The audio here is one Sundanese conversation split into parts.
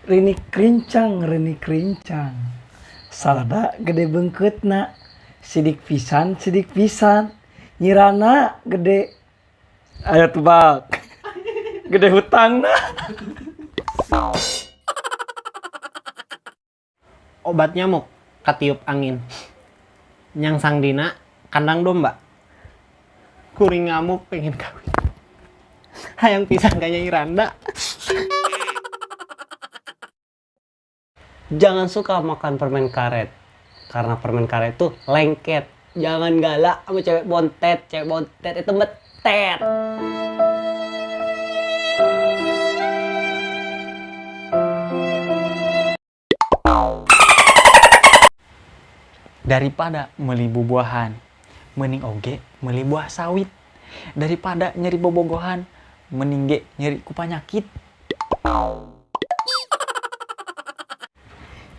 Rinik rincang, rinik rincang. Salada gede beungkeutna. Sidik pisan, sidik pisan. Nyirana gede. Ayo tebak. Gede hutangna. Obat nyamuk katiup angin. Nyangsang dina kandang domba. Kuring ngamuk pengen kawin. Hayang pisan ka Nyai Randa. Jangan suka makan permen karet, karena permen karet itu lengket. Jangan galak sama cewek bontet itu metet. Daripada meuli bubuahan, mending oge meuli buah sawit. Daripada nyeri bobogohan, mending ge nyeri ku panyakit.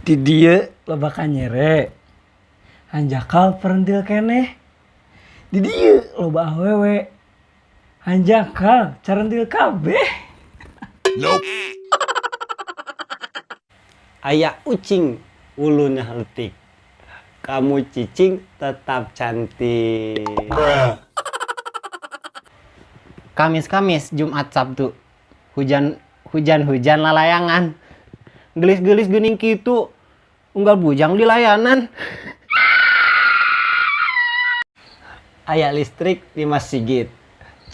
Di dieu loba kanyere, hanjakal perentil keneh. Di dieu loba awewe, hanjakal carentil kabeh. Nope. Aya ucing wulunya letik, kamu cicing tetap cantik. Bruh. Kamis-kamis, Jumat, Sabtu. Hujan, hujan, hujan lalayangan. Gelis-gelis geuning kitu, unggal bujang di layanan. Aya listrik di masjid,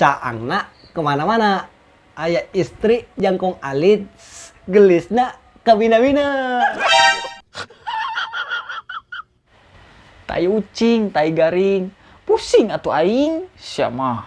caangna kemana-mana. Aya istri jangkung alit, gelisna kabina-bina. Tai ucing, tai garing, pusing atuh aing, sia mah.